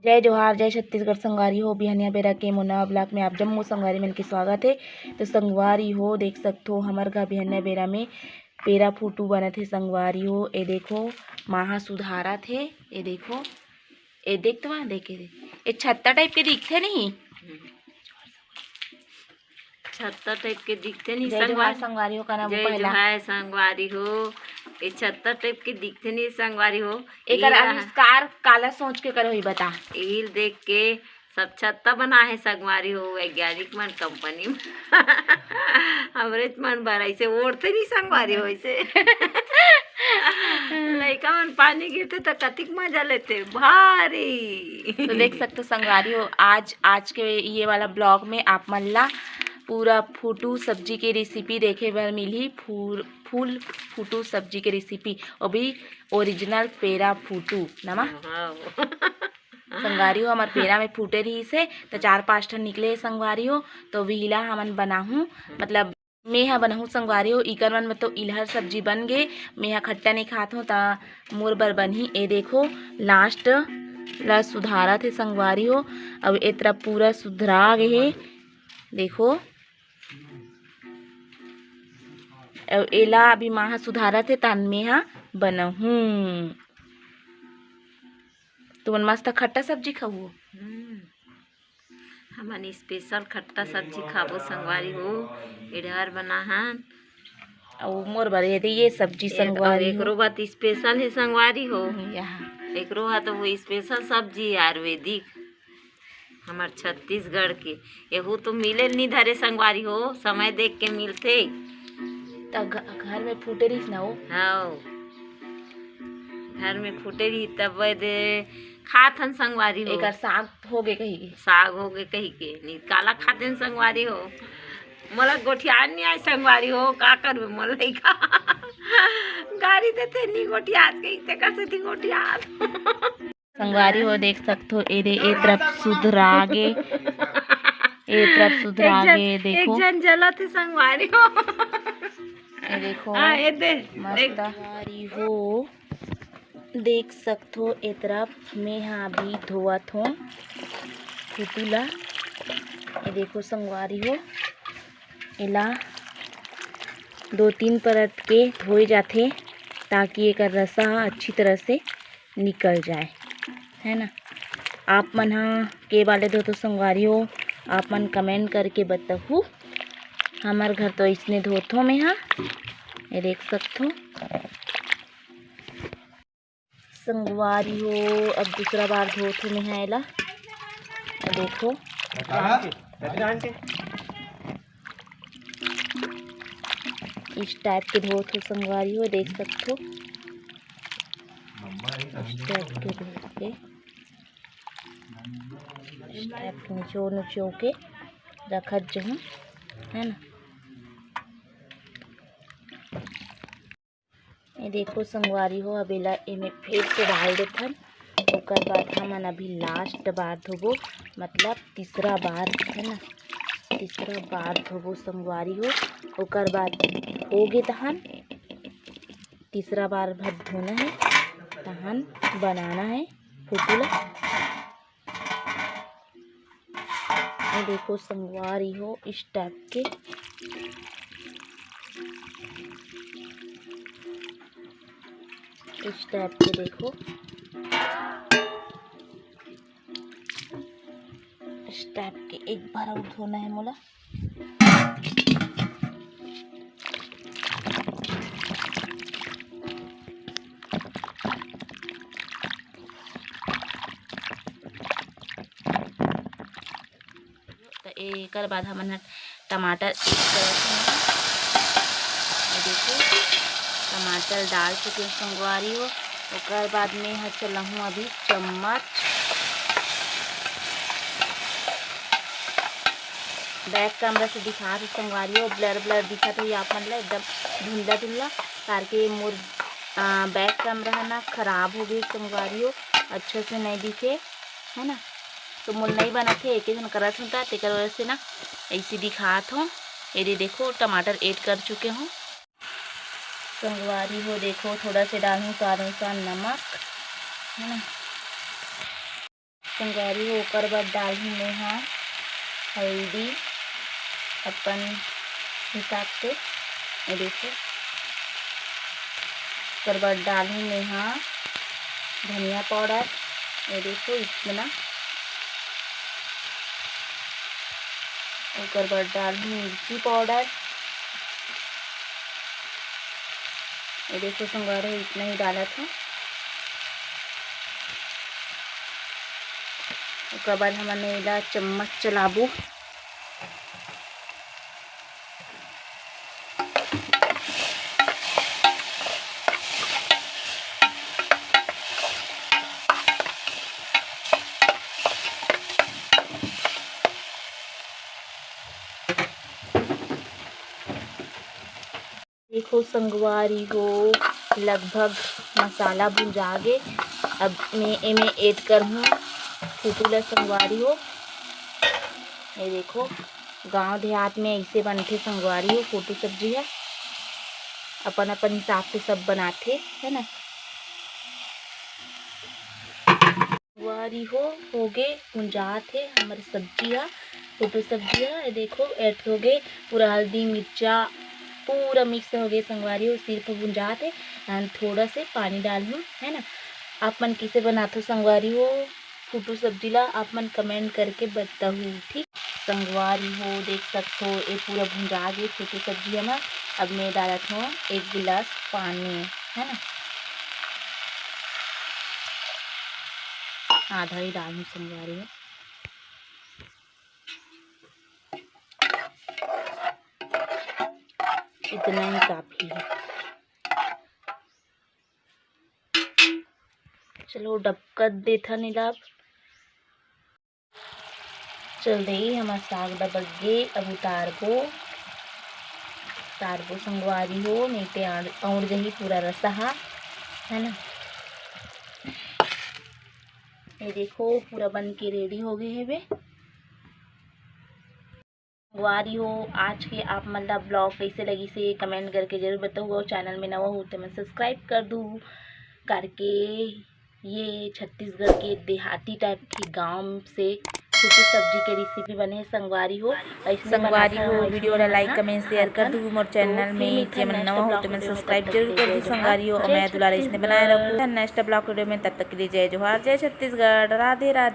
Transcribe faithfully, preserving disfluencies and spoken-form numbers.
जय जोहार, जय छत्तीसगढ़ संगवारी हो। बिहनिया बेरा के मोर नवा vlog में आप जम्मो संगवारी मन के स्वागत हे। तो संगवारी हो, देख सकथो हमर घर बिहनिया बेरा में पेरा फूटू बनत हे संगवारी हो। ए देखो, माँ ह सुधारत हे। ए देखो, ए देख तो वहाँ देखे दे, ए छत्ता type के दिखथे नहीं। छत्ता type के दिखथे नहीं जय जोहार संगवारी। संगवारी हो, का नाम जय पहला? जोहार संगवारी हो। ये छत्ता type के दिखथे नहीं संगवारी हो। एकर ये रहा आविष्कार काला सोच के करे होही बता। इहिल देख के सब छत्ता बना है संगवारी हो, वैज्ञानिक मन कंपनी में। हमरेच मन बर ऐसे ओढ़थे नहीं संगवारी हो ऐसे। लइका मन पानी गिरथे त कतिक मजा लेथे भारी। तो देख सकते संगवारी हो, आज आज के ये वाला vlog में आप मन ला पूरा फूटू सब्जी के recipe देखे बर मिलही। फूल फूल फूटू सब्जी के recipe, वो भी original पेरा फूटू नमा। हाँ। संगवारी हो, हमर पेरा में फूटे रहिस हे, त चार पाँच ठन निकले हे संगवारी हो। तो विहिला हमन बनाहूँ, मतलब मेहा बनाहूँ संगवारी हो। इकर मन में तो इलहर सब्जी बन गे, मेहा खट्टा नहीं खात हूँ, त मोर बर बनही। ए देखो, last ला सुधारत हे संगवारी हो। अब ए तरफ पूरा सुधरा गे हे, देखो। अब एला अभी माँ ह सुधारत हे, तहन मेहा बनाहूँ। तुमन मस्त खट्टा सब्जी खाहू। हम्म। हमन special खट्टा सब्जी खाबो संगवारी हो। इडहर बना हन। अउ मोर बर ये दे, ये सब्जी ए-, संगवारी अउ हो। एकरो बात special हे संगवारी हो। हम्म, यहाँ। एकरो हा तो वो special सब्जी आयुर्वेदिक, हमर छत्तीसगढ़ के। एहू तो मिले ल नी धरे संगवारी हो, समय देख के मिलथे। त घ-, घर में फूटे रहिस ना वो। हाँ, घर में फूटे रही तब दे खात हन संगवारी हो। एकर साग हो गे कही के। साग हो गे कही के। नी काला खाते हन संगवारी हो। मोला गोठियान नहीं आए संगवारी हो, का करबे मोला लइका। गारी देथे नी गोठियात कही ते कसे थी गोठियात। संगवारी हो देख सकथो, ए दे ए तरफ सुधरा गे, ए तरफ सुधरा एक झन, गे, देखो। एक झन जलत हे संगवारी हो। ए देखो, हाँ, ए दे, मस्त देख। संगवारी हो, देख सकथो, ए तरफ में हा अभी धोवत हो फूटू ला। ए देखो संगवारी हो, एला दो तीन परत के धोए जाथे, ताकि एकर रसा ह अच्छी तरह से निकल जाए, है ना। आप मन ह के वाले धोथो संगवारी हो, आप मन comment करके बताहू। हमर घर तो इसने धोथो में हा, ये देख सकथो। संगवारी हो, अब दूसरा बार धोत हूँ मैं एला। देखो, इस type के धोत हूँ संगवारी हो, देख सकथो। इस type के धो के, इस type के निचो निचो के रखत जहूँ, है ना। ये देखो संगवारी हो, अब एला एमे फेर से डाल देथन। ओकर बाद हमन अभी last बार धोबो, मतलब तीसरा बार, है ना, तीसरा बार धोबो संगवारी हो। ओकर बाद हो गे तहन तीसरा बार भर धोना है, तहन बनाना है फूटू ला। ये देखो संगवारी हो, इस type के, इस type के देखो, इस type के एक बार और धोना है मोला। त एकर बाद हमन ह टमाटर add करत हन। ये देखो, टमाटर डाल चुके हैं संगवारी हो। ओकर बाद में ह चलहूँ अभी चम्मच। Back camera से दिखात हूँ संगवारी हो, blur blur दिखत होही आप मन ला, एकदम धुंधला धुंधला, कारके मोर, अ, back camera है ना, खराब हो गई संगवारी हो, अच्छा से नहीं दिखे, है ना। तो मोर नहीं बनत हे, एके झन करत हूँ, त तेकर वजह से ना ऐसे दिखात हूँ। ये दे देखो, टमाटर add कर चुके हूँ। संगवारी हो देखो, थोड़ा से डालूँ स्वाद अनुसार नमक, है ना। संगवारी हो, ओकर बर डालहूँ मैं हा हल्दी अपन हिसाब से, ये देखो। ओकर बाद डालहूँ मैं हा धनिया पाउडर, ये देखो इतना। ओकर बाद डालहूँ मिर्ची पाउडर, ये देखो संगवारी, इतना ही डालत हूँ। ओकर बाद हमन एला चम्मच चलाबो। देखो संगवारी हो, लगभग मसाला भुंजा गे। अब मैं एमे ऐड करहूँ फूटू ला संगवारी हो। ये देखो, गांव देहात में ऐसे बनथे संगवारी हो फूटू सब्जी ह। अपन अपन हिसाब से सब बनाथे, है ना। संगवारी हो, होगे, भुंजात हे हमर सब्जी ह, फूटू सब्जी ह। ये देखो, ऐड होगे पूरा हल्दी मिर्चा, पूरा मिक्स होगे संगवारी हो, सिर्फ भुंजात हे। And थोड़ा से पानी डालहूँ, है ना। आप मन किसे बनाथो संगवारी हो फूटू सब्जी ला, आप मन कमेंट करके बताहू, ठीक। संगवारी हो, देख सकथो, ये पूरा भुंजा गे फूटू सब्जी ह ना। अब मैं डालत हूँ एक गिलास पानी, है ना, आधा ही डालहूँ संगवारी हो। इतना ही काफी है। चलो, डबकत देथन एला अब। चल देई, हमर साग डबक गे, अब उतारबो, उतारबो संगवारी हो, नहीं ते आड़-, अउड़ जही पूरा रसा हा, है ना। ये देखो, पूरा बन के रेडी हो गए हेबे। संगवारी हो, आज के आप मन ला ब्लॉग कैसे लगिस हे, कमेंट करके जरूर बताहू। अउ चैनल में नवा हो तो मन सब्सक्राइब कर दू करके। ये छत्तीसगढ़ के देहाती टाइप के गांव से फूटू सब्जी के रेसिपी बने हे संगवारी हो। अइसने संगवारी बनाथन हो, हमर वीडियो ला लाइक, कमेंट, शेयर कर दू। मोर चैनल में जेमन नवा हो, तेमन सब्सक्राइब जरूर कर दू संगवारी हो। अउ मया दुलार अइसने बनाए रखू। नेक्स्ट ब्लॉग वीडियो में, तब तक के लिए जय जोहार, जय छत्तीसगढ़, राधे राधे।